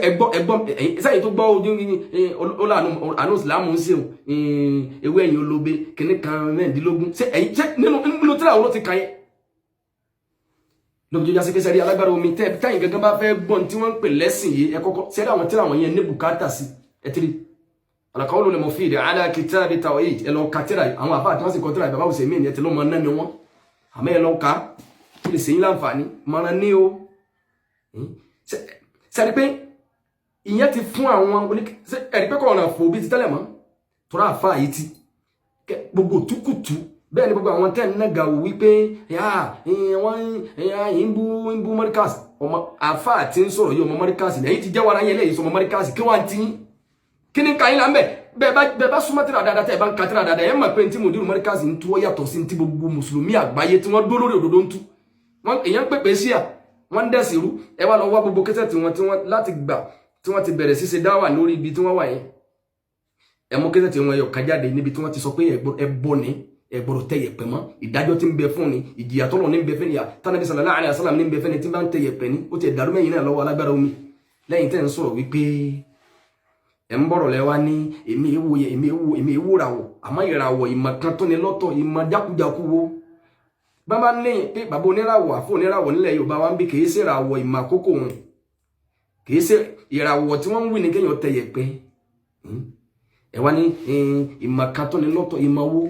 ẹgbọ́ ẹgbọ́ sẹ́yìn tó gbọ́ ojú ó láàánú àánú ìsìlámù ń ṣeun ewé ẹ̀yìn olóbe kìnnì kan 16. Ṣé ẹ̀yìn ṣé nínú tíra òun ló ti kàn yẹn lóbi jọjá sí pé sẹ́rí alágbára omi tẹ́ táyìn gangan bá fẹ́ gbọ́n tí wọ́n ń pè lẹ́sìn yìí, ẹ kọ́kọ́ sẹ́rí àwọn tíra àwọn yẹn ní bùkátà sí ẹ tiri al-qawlu al-mufid ala kitab tawhid. Ẹ lọ ka tíra àwọn àfáà tí wọ́n sì kọ tíra, bàbá òsè mí ni ẹ ti lọ́mọ náà ni wọ́n, àmọ́ ẹ lọ ka ó lè ṣèyí láǹfààní mọ́ra ní o. Sẹ́rí pé ìyẹn ti fún àwọn oní ẹ̀rí pé kọ̀ọ̀nà fò bí ti tẹ́lẹ̀ mọ́ tọ́ra àfáà yìí ti gbogbo túkùtù. Bẹ́ẹ̀ ni gbogbo àwọn tẹ́ ń nága wò wípé wọ́n ń bú Markaz, ọmọ àfáà tí ń sọ̀rọ̀ yìí, ọmọ Markaz lẹ́yìn ti jẹ́wọ́ ara yẹn lẹ́yìn sọmọ Markaz, kí wọ́n ti kí ni kàyín là ń bẹ̀. Bẹ́ẹ̀ bá súnmọ́ tíra dáadáa, tẹ́ ẹ bá ń ka tíra dáadáa, ẹ mọ̀ pé ntí mùdírù Markaz ń tú ọ yàtọ̀ sí ntí gbogbo mùsùlùmí àgbáyé tí wọ́n dó lórí òdodo ń tú. Wọ́n èèyàn ń pèpè sí à wọ́n ń dẹ̀sí rú. Ẹ wá lọ wá gbogbo kẹ́sẹ̀ tí wọ́n tí wọ́n láti gbà tí wọ́n ti bẹ̀rẹ̀ ṣíṣe dáwà lórí ibi tí wọ́n wà yẹn. Ẹ mú kẹ́sẹ̀ tí wọ́n yọ kan jáde níbi tí wọ́n ti sọ pé ẹ bọ́ ni ẹ gbọ́dọ̀ tẹ yẹ̀pẹ̀ mọ́, ìdájọ́ tí ń bẹ fún ni, ìjìyà tọ́lọ̀ ní ń bẹ fún ni, tánàbí sallallahu alaihi wasallam ní ń bẹ fún ni tí bá ń tẹ yẹ̀pẹ̀ ni. Ó ti dàrú mẹ́yìn náà lọ́wọ́ alágbára omi lẹ́yìn tẹ́ ń sọ̀rọ̀ wípé ẹ̀ ń bọ̀rọ̀ lẹ́wà ní èmi èwo yẹ èmi èwo èmi èwo ràwọ̀, àmọ́ ìràwọ̀ ìmọ̀ kan tó ní lọ́tọ̀, ìmọ̀ jákujáku wo bàbá ní pé bàbá oníràwọ̀ àfọ oníràwọ̀ nílẹ̀ Yorùbá wa ń bí kìí ṣe ìràwọ̀ ìmọ̀ àkókò wọn, kìí ṣe ìràwọ̀ tí wọ́n ń wí ní kéèyàn tẹ yẹ̀pẹ̀. Ẹ wá ní ìmọ̀ kan tó ní lọ́tọ̀, ìmọ̀ wo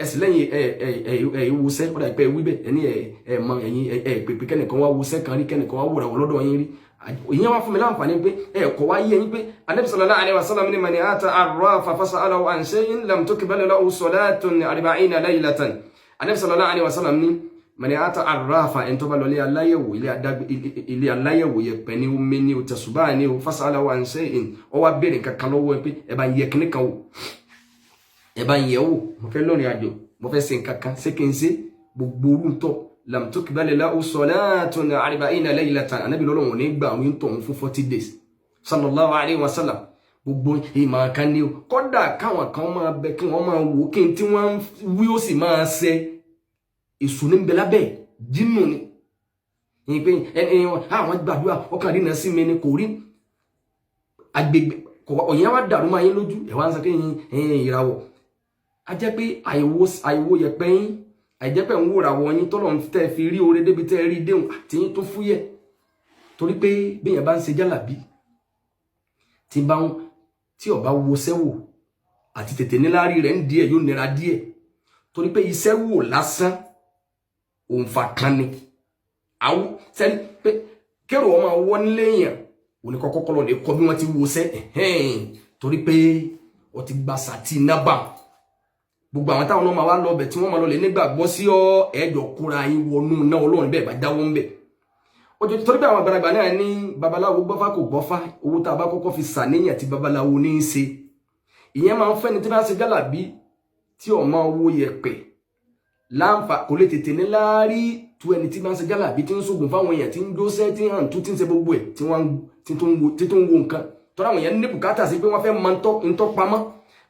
ẹ sì lẹ́yìn ẹ ẹ ẹ ẹ wusẹ́ ọ̀dà ìpẹ́ wí bẹ́ẹ̀ ẹni ẹ ẹ mọ ẹ̀yin ẹ ẹ pèpè kẹ́nìkan wá wusẹ́ kan rí, kẹ́nìkan wá wòràwọ̀ lọ́dọ̀ yín rí. Ìyẹn wá fún mi láǹfààní pé ẹ kọ̀ wá yé yín pé Ànábì sallallahu alaihi wasallam ní man ata arrafa fasa'alahu an shay'in lam tuqbal lahu salatun arba'ina laylatan. Ànábì sallallahu alaihi wasallam ní man ata arrafa, ẹni tó bá lọ ilé aláyẹ̀wò yẹpẹ̀ ní omi ní o tẹ̀sùbá ní o, fasa'alahu an shay'in, ọ wá béèrè kankan lọ́wọ́ ẹ pé ẹ bá ń yẹ kíní kan wò, ẹ bá ń yẹ̀ wò, mo fẹ́ lọ́rìn àjò, mo fẹ́ ṣe nǹkan kan, ṣé kí n ṣe gbogbo orú ń tọ̀ Lam tuqbal lahu salatun arba'ina laylatan. Anabi lọ́lọ́run ní gbà àwọn tó ń fún 40 days, sallallahu alayhi wa sallam. Gbogbo ìmọ̀ kan ní o, kọ́dà káwọn kan máa bẹ kí wọ́n máa wò kí n tí wọ́n wí ó sì máa ṣe. Èṣù ní bẹ lábẹ́ jínù ni ìyẹn pé ẹni àwọn gbàdúrà ọkàn rínà sí mi ni kò rí agbègbè ọ̀yẹ́ wa dàrú máa yín lójú. Ẹ̀ wá ń sọ pé ìràwọ̀ a jẹ́ pé àìwò yẹpẹ́ yín, àìjẹ́ pé ń wòrà wọ̀ yín tọ́lọ̀ tẹ́ fi rí oore débi tẹ́ rí déhùn àti yín tó fúyẹ́. Torí pé béèyàn bá ń ṣe jálàbí, tí bá ń tí ọba wo sẹ́wò àti tètè níláárí rẹ̀ ń díẹ̀, yóò nira díẹ̀, torí pé iṣẹ́ wò lásán òǹfà kan ni. Àwọ sẹ́ni pé kérò ọmọ wọ́ nílé èèyàn òní kọ́kọ́ kọ́ lọ lè kọ́ bí wọ́n ti wo sẹ́, torí pé wọ́n ti gba sàtì iná bà. Gbogbo àwọn táwọn náà máa wá lọ bẹ̀ tí wọ́n máa lọ lè nígbàgbọ́ sí ọ, ẹ̀ẹ́dọ̀ kóra yín wọnú náà Ọlọ́run bẹ́ẹ̀ bá dáwọ́ ń bẹ̀ ọjọ́. Torí pé àwọn àgbàlagbà náà ní babaláwo gbọ́fá kò gbọ́fá, owó tá a bá kọ́kọ́ fi sàníyàn tí babaláwo ní í ṣe, ìyẹn máa ń fẹ́ni tí bá ń ṣe jálàbí tí ò máa wo yẹ̀pẹ̀ láǹfà kò lè tètè ní láárí tu ẹni tí bá ń ṣe jálàbí, tí ń ṣògùn fáwọn èèyàn, tí ń dóṣẹ́, tí ń hàn tú, tí ń ṣe gbogbo ẹ̀, tí wọ́n tí tó ń wo nǹkan tọ́ra àwọn èèyàn ní bùkátà sí pé wọ́n fẹ́ mọ ntọ́ pamọ́.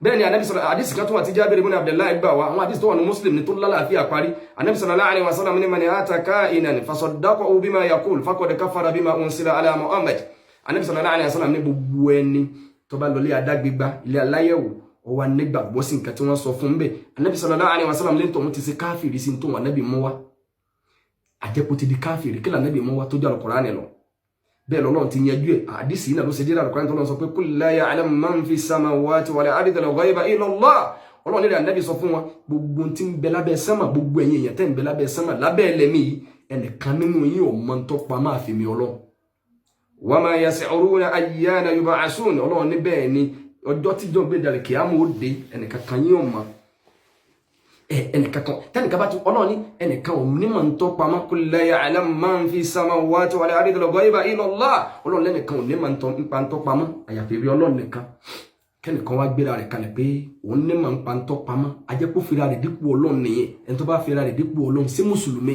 Bẹ́ẹ̀ ni Anabi sọ̀rọ̀ àdìsí kan tó wà tí Jábìrì ibn Abdullahi gbà wá, àwọn àdìsí tó wà ní Muslim ní tó lálàáfíà parí. Anabi sallallahu alaihi wasallam ní man ata kahinan fasaddaqahu bima yaqul faqad kafara bima unsila ala Muhammad. Anabi sallallahu alaihi wasallam ní gbogbo ẹni tó bá lọlé adágbégbá, ilé aláyẹ̀wò, ó wá nígbàgbọ́ sí nǹkan tí wọ́n sọ fún bẹ́ẹ̀, Anabi sallallahu alaihi wasallam ní tòun ti ṣe káfìrí sí tóun Anabi mú wá. Àjẹkù ti di káfìrí. Kí lànàbì mú wá tó jẹ́ Al-Qur'ani lọ? Bẹ́ẹ̀ lọ́lọ́run ti yanjú ẹ̀. Àdìsí náà ló ṣe jẹ́ Al-Qur'ani tó lọ́n sọ pé qul la ya'lamu man fi samawati wal ardi al-ghayba illa Allah. Ọlọ́run nílẹ̀ Ànábì sọ fún wọn, gbogbo tí ń bẹ lábẹ́ sánmà, gbogbo ẹ̀yin èèyàn tẹ́ ń bẹ lábẹ́ sánmà, lábẹ́ ẹlẹ́mì yìí, ẹnìkan nínú yín ò mọ tó pa máa fi mi Ọlọ́run. Wa ma yash'uruna ayyana yub'asun. Ọlọ́run ní bẹ́ẹ̀ ni ọjọ́ tíjọ́ gbé dalẹ̀ kìámù ó dé, ẹnìkan kan yín ò mọ ẹnìkan kan. Tẹnìkan bá ti Ọlọ́run ní ẹnìkan ò ní mọ̀ ń tọ́ pamọ́. Qul la ya'lamu man fi samawati wal ardi al-ghayba illa Allah. Ọlọ́run lẹ́nìkan ò ní mọ̀ ń tọ́ pamọ́ àyàfi rí Ọlọ́run nìkan. Kẹ́nìkan wá gbéra rẹ̀ kalẹ̀ pé òun ní mọ̀ ń pa ń tọ́ pamọ́, ajẹ́pọ̀ fira rẹ̀ dípò Ọlọ́run nìyẹn. Ẹni tó bá fira rẹ̀ dípò Ọlọ́run, sí mùsùlùmí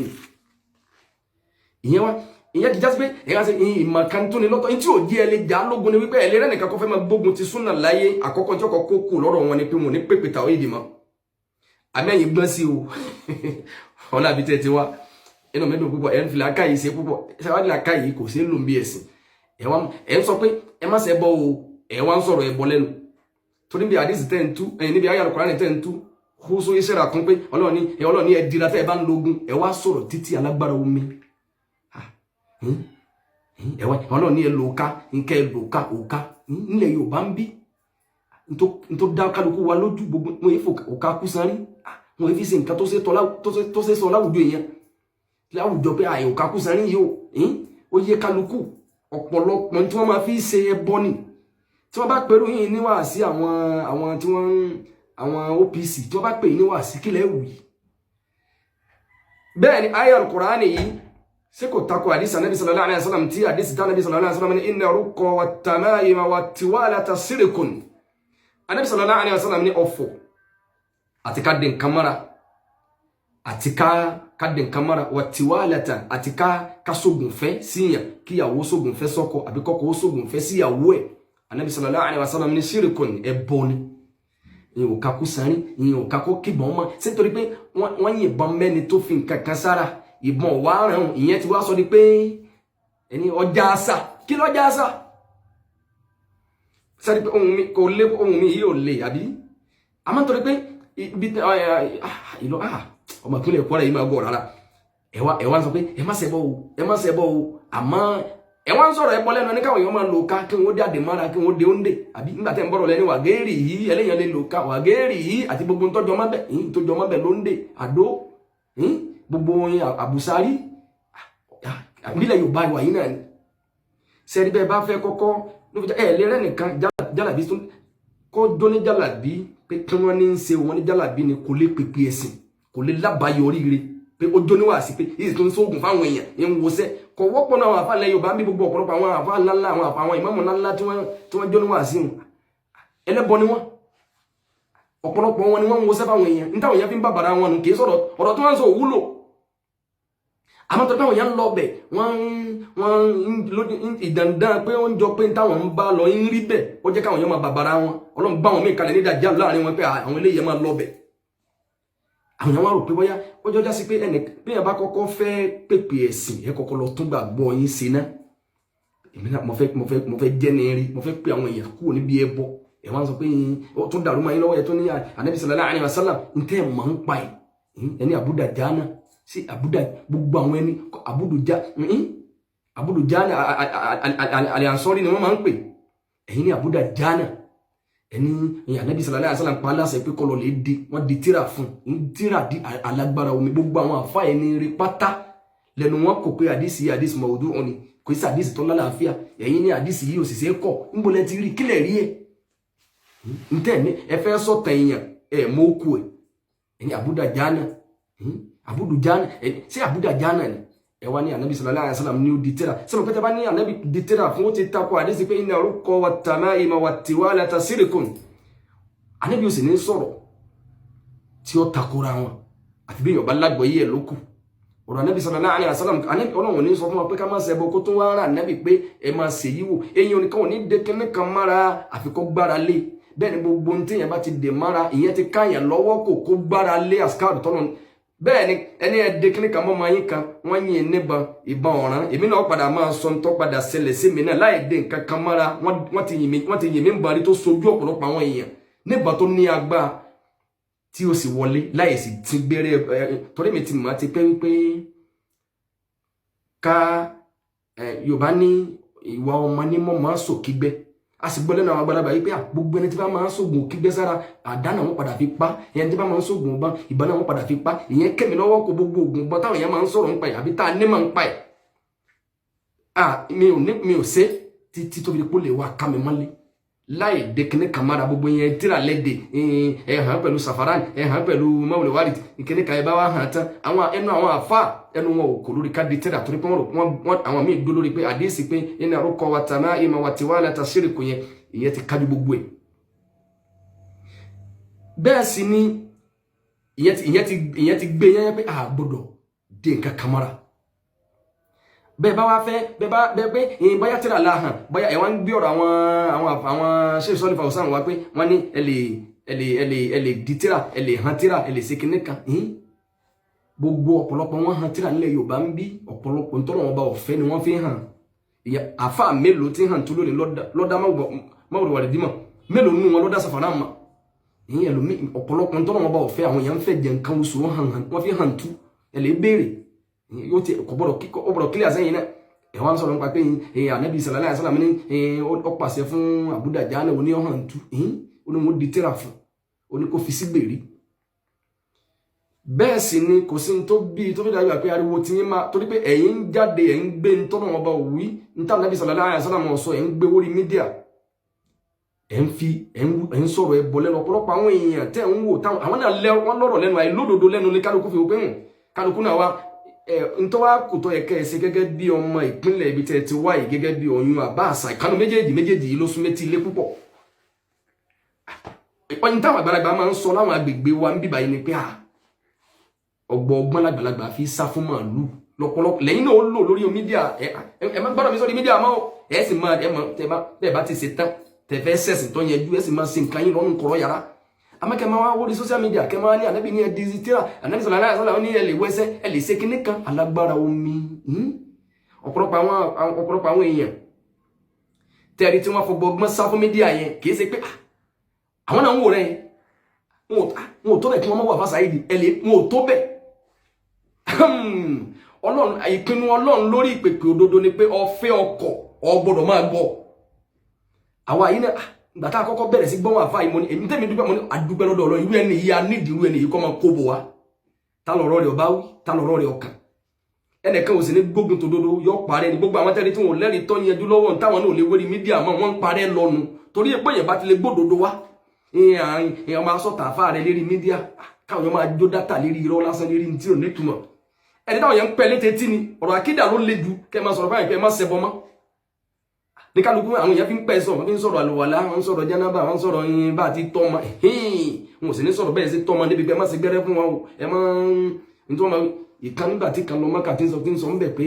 ìyẹn wá? Ìyẹn ti jásí pé ìyẹn ṣe ìmọ̀ kan tó ní lọ́tọ̀ tí ò jí ẹ lè jà lógun ni wípé ẹlẹ́rẹ́ nìkan kó fẹ́ máa gbógun ti súnà láyé. Àkọ́kọ́ tí ọkọ̀ kókó lọ́rọ̀ wọn ni pé wọn ò ní pèpè tàwọn ìdì mọ́. Àmì ẹ̀yìn gbọ́n sí o, ọ̀nà àbí tẹ́ ti wá inú mi dùn púpọ̀. Ẹ̀ ń fi làákàyè ṣe púpọ̀. Ṣáwádìí làákàyè kò sí lò ń bí ẹ̀sìn. Ẹ̀ ń sọ pé ẹ má ṣe bọ́ o, ẹ̀ wá ń sọ̀rọ̀ ẹ̀ bọ́ lẹ́nu. Torí bí àdìsí tẹ́ ń tú ẹ̀yìn níbi ayé Al-Kùránì tẹ́ ń tú kó só iṣẹ́ rà kún pé Ọlọ́run ní ẹ dira tẹ́ ẹ bá ń logun. Ẹ wá sọ̀rọ̀ títí alágbára omi ẹ wá Ọlọ́run ní ẹ lò ká nkẹ́ ẹ lò ká òká nílẹ̀ Yorùbá ń bí ntó dá kálukú wa lójú. Gbogbo wọn yìí fò òká kú sanrí, wọn yìí fi ṣe nǹkan tó ṣe sọ láwùjọ èèyàn láwùjọ pé àyè òká kú sanrí yìí ó yẹ kálukú. Ọ̀pọ̀lọpọ̀ tí wọ́n máa fi ṣe ẹbọ ni tí wọ́n bá pẹ̀lú yìí ní wàásí àwọn tí wọ́n àwọn OPC tí wọ́n bá pè ní wàásí kílẹ̀ wù yìí. Bẹ́ẹ̀ ni ayé Al-Qur'ani yìí ṣé kò tako àdìsí Ànábì sallallahu alaihi wasallam, tí àdìsí tí Ànábì sallallahu alaihi wasallam ní inna ruqa wat-tamayima wat-tiwalata shirkun? Ànábì sallallahu alaihi wasallam ní ọ̀fọ̀ àti ká dín nǹkan mọ́ra, àti ká dín nǹkan mọ́ra, wat-tiwalata, àti ká sógun fẹ́ síyàn, kíyàwó sógun fẹ́ sọ́kọ àbí kọ́kọ́ ó sógun fẹ́ síyàwó ẹ̀. Ànábì sallallahu alaihi wasallam ní shirkun, ẹbọ ni. Ìyẹn ò kakú sanrin, ìyẹn ò kakó kíbọn mọ́. Ṣé nítorí pé wọ́n yìnbọn mẹ́ni tó fi nǹkan kan sára, ìbọn wà rẹ̀, ìyẹn ti wá sọ ni pé ẹni ọjà àṣà? Kí lọ́jà àṣà sáré pé ohun mi kò lé, ohun mi yìí ò lè àbí? Àmọ́ nítorí pé ibi ìlọ ọmọ ìpínlẹ̀ Kwara yìí máa gbọ́ rárá. Ẹ wá sọ pé ẹ má ṣẹbọ o, ẹ má ṣẹbọ o, àmọ́ ẹ wá ń sọ̀rọ̀ ẹbọ lẹ́nu ní káwọn èèyàn máa lò ká, kí wọ́n dé àdèmára, kí wọ́n dé óńdè àbí. Nígbà tẹ́ ń bọ̀rọ̀ lẹ́nu wàgéèrì yìí, ẹlẹ́yàn lè lò ká wàgéèrì yìí àti gbogbo ntọ́jọ́ má bẹ̀ ntọ́jọ́ má bẹ̀ ló ń dè àdó gbogbo àbùsárí nílẹ̀ Yorùbá ìwà yìí náà ni. Sẹ́rí bẹ́ẹ̀ bá fẹ́ kọ́kọ́ ẹ̀ lérẹ́ nìkan jálàbí kó dóní jálàbí pé kí wọ́n ní ń ṣe wọn ní jálàbí ni kò lè pèpè ẹ̀sìn, kò lè lábàáyọrí rere pé ó jóní wá sí pé yìí tó ń sóògùn fáwọn èèyàn ń wọṣẹ́. Kò wọ́pọ̀ náà àwọn àfa ilẹ̀ Yorùbá ń bí gbogbo ọ̀pọ̀lọpọ̀ àwọn àfa ńláńlá, àwọn àfa, àwọn ìmáàmù ńláńlá tí wọ́n jóní wá sí wọn, ẹlẹ́bọ ni wọ́n. Ọ̀pọ̀lọpọ̀ wọn ni wọ́n ń wọṣẹ́ fáwọn èèyàn ní táwọn èèyàn fi ń bàbàrà wọn nù. Kì í sọ̀rọ̀ ọ̀rọ̀ tí wọ́n ń sọ òwúlò. Àmọ́ tó báwọn yẹn ń lọ bẹ̀, wọ́n ń ìdandan pé wọ́n ń jọ pé táwọn ń bá lọ ń rí bẹ̀, ó jẹ́ káwọn yẹn máa bàbàrà wọn. Ọlọ́run bá wọn mí kalẹ̀ ní ìdájà láàrin wọn pé àwọn eléyìí máa lọ bẹ̀. Àwọn yẹn wá rò pé bóyá ó jọjá sí pé ẹnì bí yẹn bá kọ́kọ́ fẹ́ pèpè ẹ̀sìn, ẹ kọ́kọ́ lọ tún gbàgbọ́ yín ṣe ná. Èmi náà mo fẹ́ jẹ́ ní rí, mo fẹ́ pé àwọn èèyàn kúrò níbi ẹbọ. Ẹ wá ń sọ pé ó tún dàrú mọ́ yín lọ́wọ́. Ẹ tún ní Ànábì sallallahu alaihi wasallam ń tẹ́ ẹ̀ mọ̀ ń pa ẹ̀ ẹni àbúdà jáná sí àbúdà gbogbo àwọn ẹni àbúdù jáná àlẹ́ ni wọ́n máa ń pè ẹ̀yin ní àbúdà jáná. Ẹni Ànábì sallallahu alaihi wasallam pa aláṣẹ pé kọlọ lè di wọ́n di tíra fún un, tíra di alágbára omi. Gbogbo àwọn àfa ẹni rí pátá lẹ́nu wọn kò pé àdìsí àdìsí mọ̀ọ́dún òní, kò sí àdìsí tó lálàáfíà. Ẹ̀yin ní àdìsí yìí òṣìṣẹ́ kọ̀ níbo lẹ ti rí? Kílẹ̀ rí ẹ̀ ntẹ́ ní ẹ fẹ́ sọ̀tàn èèyàn ẹ̀ mọ́ kú ẹ̀. Ẹni àbúdà jáná, àbúdù jáná, ṣé àbúdà jáná ni ẹ wá ní Ànábì sallallahu alaihi wasallam ní ó di tíra sọ́nà pé tẹ́ bá ní Ànábì di tíra fún, ó ti takò àdìsí pé inna ruqa wat tamaima wat tiwalata sirkun. Ànábì ó sì ní sọ̀rọ̀ tí ó takora wọn, àfi bí èèyàn bá lágbọ̀ọ́yé ẹ̀ lókù. Ọ̀rọ̀ Ànábì sallallahu alaihi wasallam, Ànábì Ọlọ́run ní sọ fún wa pé ká má ṣẹbọ, kó tún wá rà Ànábì pé ẹ máa ṣèyí wò. Eyín oníkan ò ní de kíní kan mára àfi kó gbára lé. Bẹ́ẹ̀ ni gbogbo ohun téèyàn bá ti dè mára, ìyẹn ti káyàn lọ́wọ́ kò kó gbára lé àsìkáàrù tọ́nà. Bẹ́ẹ̀ ni ẹni ẹ de kíní kan mọ́ máa yín kan, wọ́n yìn níbọn ìbọn ọ̀ràn. Èmi náà padà máa sọ ń tọ́ padà ṣẹlẹ̀ sí mi náà láì dé nǹkan kan mára. Wọ́n ti yìn mí ń bari tó sojú ọ̀pọ̀lọpọ̀ àwọn èèyàn níbọn tó ní agbára tí ó sì wọlé láì sì ti gbére ẹ. Torí mi ti mọ̀ ti pé wípé ká ẹ Yorùbá ní ìwà ọmọ ní mọ́ máa ń sòkígbẹ́. A sì gbọ́ lẹ́nu àwọn àgbàlagbà yìí pé gbogbo ẹni tí bá máa ń sògùn kígbẹ́ sára, àdánà wọn padà fi pa. Ẹni tí bá máa ń sògùn ọba ìbọn náà wọn padà fi pa. Ìyẹn kẹ́mi lọ́wọ́ kó gbogbo ògùn ọba táwọn èèyàn máa ń sọ̀rọ̀ nípa ẹ̀ àbí tá a ní máa ń pa ẹ̀. Mi ò ní, mi ò ṣe títí tó fi kó lè wá ká mi mọ́lé láì dé kíní kan mára. Gbogbo yẹn tíra lẹ́dẹ̀ ẹ hàn pẹ̀lú safaran, ẹ hàn pẹ̀lú mawulewari kíní kan. Ẹ bá wá hàn tán, àwọn ẹnu àwọn àfa ẹnu wọn ò kò lórí ká di tíra, torí pé wọ́n àwọn míì dó lórí pé àdéhìsí pé inna ruqa wa tamaima wa tiwalata shirku yẹn, ìyẹn ti kájú gbogbo ẹ̀. Bẹ́ẹ̀ sì ni ìyẹn ti gbé yẹn pé a gbọ́dọ̀ dé nǹkan kan mọ́ra. Bẹ́ẹ̀ bá wá fẹ́ bẹ́ẹ̀ bá bẹ́ẹ̀ pé ìyẹn bóyá tíra la hàn, bóyá ẹ̀ wá ń gbé ọ̀rọ̀ àwọn ṣé sọ́ọ́lì fàwọ́sàn wá pé wọ́n ní ẹ lè di tíra, ẹ lè hàn tíra, ẹ lè ṣe kinní kan. Gbogbo ọ̀pọ̀lọpọ̀ wọn hàn tíra nílẹ̀ Yorùbá ń bí ọ̀pọ̀lọpọ̀ ntọ́nà wọn bá ọ̀fẹ́ ni wọ́n fi hàn. Àfa mélòó tí hàn tó lónìí lọ́dá máwùrọ̀ wà dímọ̀? Mélòó nínú wọn lọ́dá sàfàrà mà? Ìyẹn ẹlòmí ọ̀pọ̀lọpọ̀ ntọ́nà wọn bá ọ̀fẹ́, àwọn èèyàn ń fẹ́ jẹ nǹkan oṣù wọn hàn, wọ́n fi hàn tú. Ẹ lè béèrè, yóò ti kò gbọ́dọ̀ kíkọ, ó gbọ́dọ̀ kílíà sẹ́yìn náà. Ẹ wá ń sọ̀rọ̀ nípa pé Ànábì sallallahu alaihi wasallam ní ó pàṣẹ fún Abu Dajjal oní ọ̀hàn tú, ó ní wọ́n di tíra fún, ó ní kó fi sígbèrí. Bẹ́ẹ̀ sì ni kò sí ní tó bí tó fi dàgbà pé ariwo tí yín máa, torí pé ẹ̀yin ń jáde, ẹ̀ ń gbé ntọ́nà ọba òwí níta Ànábì sallallahu alaihi wasallam sọ, ẹ̀ ń gbé wórí media, ẹ̀ ń fi ẹ̀ ń sọ̀rọ̀ ẹ̀ bọ̀ lẹ́nu ọ̀pọ̀lọpọ̀ àwọn èèyàn tẹ́ ń wò táwọn àwọn náà wọ́n lọ́rọ̀ lẹ́nu, àìlódodo lẹ́nu ní kálukú fi wò pé kálukú náà wá ẹ̀ ntọ́wá kò tọ́ ẹ̀kẹ́ ẹ̀ ṣe gẹ́gẹ́ bí ọmọ ìpínlẹ̀ ibi tẹ́ ẹ ti wá yìí, gẹ́gẹ́ bí Ọ̀yún àbá àṣà ìkànnì méjèèjì méjèèjì yìí ló sún méjì ilé púpọ̀. Ọyìn táwọn àgbàlagbà máa ń sọ láwọn agbègbè wa ń bíbá yìí ni pé ọgbọ̀ọgbọ́n lágbàlagbà fi sá fún màálù lọ́pọ̀lọpọ̀. Lẹ́yìn náà ó lò lórí media. Ẹ ẹ má gbọ́dọ̀ mi sórí media mọ́. Ẹ sì máa ẹ mọ tẹ bá ti ṣe tán, tẹ fẹ́ sẹ̀sìn tó yẹjú, ẹ sì máa ṣe nǹkan yín lọ́nù kọ̀rọ̀ yàrá. Àmọ́ kẹ máa wá wọlé social media, kẹ máa ní Ànábì ní ẹ di tíra, Ànábì sọ̀rọ̀ aláìsàn sọ̀rọ̀ ní ẹ lè wẹ́sẹ̀, ẹ lè ṣe kinní kan alágbára omi. Ọ̀pọ̀lọpọ̀ àwọn èèyàn tẹ́ẹ̀rí tí wọ́n fọgbọ́gbọ́n sá fún media yẹn, kì í ṣe pé àwọn náà ń wò rẹ̀ wọn ò tó bẹ̀ kí wọ́n má wà fásá yìí ẹ lè wọn ò tó bẹ̀. Ọlọ́run, ìpinnu Ọlọ́run lórí ìpèpè òdodo ni pé ọfẹ́ ọkọ̀ ọ gbọ́dọ̀ máa gbọ́. Àwa yìí náà, ìgbà tá a kọ́kọ́ bẹ̀rẹ̀ sí gbọ́n àfa yìí, mo ní èmi tẹ́mi dúpẹ́, mo ní àdúpẹ́ lọ́dọ̀ Ọlọ́run. Irú ẹni yìí, a nídìí irú ẹni yìí kọ́ máa kó bò wá. Tá lọ́rọ́ rẹ̀ ọba wí, tá lọ́rọ́ rẹ̀ ọkàn ẹnìkan ò sì ní gbógun tòdodo yọ parẹ́ ni. Gbogbo àwọn tẹ́lẹ̀ tí wọn ò lẹ́rìí tọ́ yanjú lọ́wọ́ táwọn náà ò lè wérí media mọ́, wọ́n ń parẹ́ lọ́nu, torí pé èèyàn bá ti lè gbódodo wá, èèyàn máa sọ̀tà àfa rẹ̀ lérí media, káwọn èèyàn máa jó data lérí irọ́ lásán, lérí ní tí ò nítumọ̀. Ẹni táwọn yẹn ń pẹ́ létí tí ni ọ̀rọ̀ àkídà ló le jù kẹ́ máa sọ̀rọ̀ báyìí pé ẹ má ṣẹbọ mọ́ ní kálukú. Àwọn èèyàn fi ń pẹ́ sọ, wọ́n fi ń sọ̀rọ̀ àlùwàlá, wọ́n ń sọ̀rọ̀ jánábà, wọ́n ń sọ̀rọ̀ yín bá ti tọ́ ọmọ. Wọn ò sì ní sọ̀rọ̀ bẹ́ẹ̀ sí tọ́ ọmọ níbi pé ẹ má ṣe gbẹ́rẹ́ fún wọn o. Ẹ má ní tí wọ́n máa Ìkan nígbà tí kan lọ Mọ́kà, tí ń sọ ń bẹ̀ pé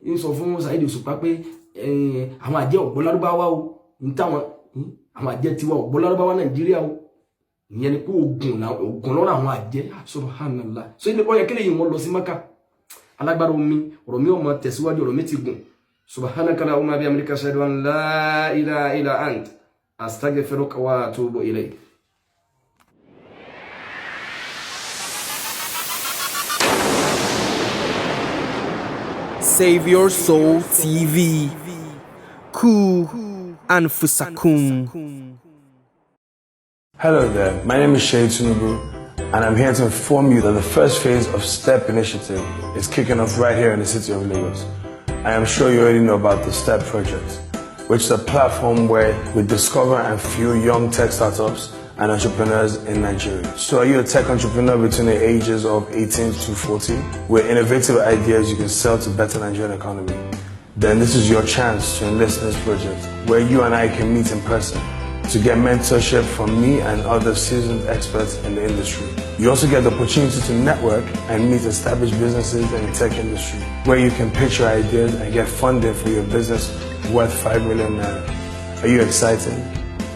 ń sọ fún Saheed Òṣùpá pé àwọn àjẹ́ ọ̀gbọ́n lárúbáwá o, ń táwọn àwọn àjẹ́ tiwa ọ̀gbọ́n lárúbáwá Nàìjíríà o. Ìyẹn ni pé oògùn lọ́rọ̀ àwọn àjẹ́. Subhanallah. So ilé ọ̀yẹ́ kílẹ̀ yìí wọ́n lọ sí Mọ́kà. Alágbára omi, ọ̀rọ̀ mi ò mọ tẹ̀síwájú, ọ̀rọ̀ mi ti gùn. Subhanaka allahumma bihamdika, ashhadu an la ilaha illa ant, astaghfiruka wa atubu ilayk. Save Your Soul TV. Ku Anfusakum. Hello there, my name is Shay Tinubu, and I'm here to inform you that the first phase of STEP initiative is kicking off right here in the city of Lagos. I am sure you already know about the STEP project, which is a platform where we discover and fuel young tech startups and entrepreneurs in Nigeria. So are you a tech entrepreneur between the ages of 18 to 40 with innovative ideas you can sell to better Nigerian economy? Then this is your chance to enlist in this project where you and I can meet in person to get mentorship from me and other seasoned experts in the industry. You also get the opportunity to network and meet established businesses in the tech industry where you can pitch your ideas and get funding for your business worth 5 million naira. Are you excited?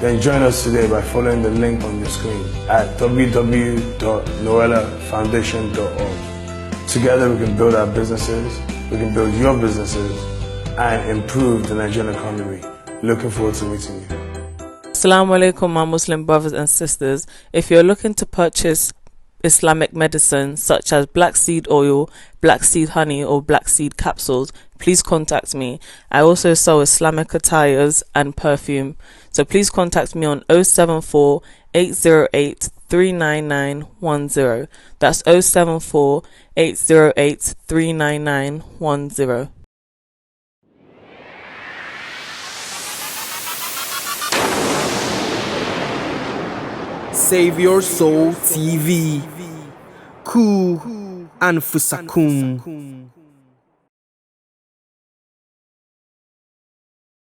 Then join us today by following the link on your screen at www.noellafoundation.org. Together we can build our businesses, we can build your businesses, and improve the Nigerian economy. Looking forward to meeting you. Assalamu alaikum, my Muslim brothers and sisters. If you're looking to purchase Islamic medicine such as black seed oil, black seed honey, or black seed capsules, please contact me. I also sell Islamic attires and perfume. So please contact me on 074 808 39910. That's 074 808 39910. Save Your Soul TV. Ku Anfusakum.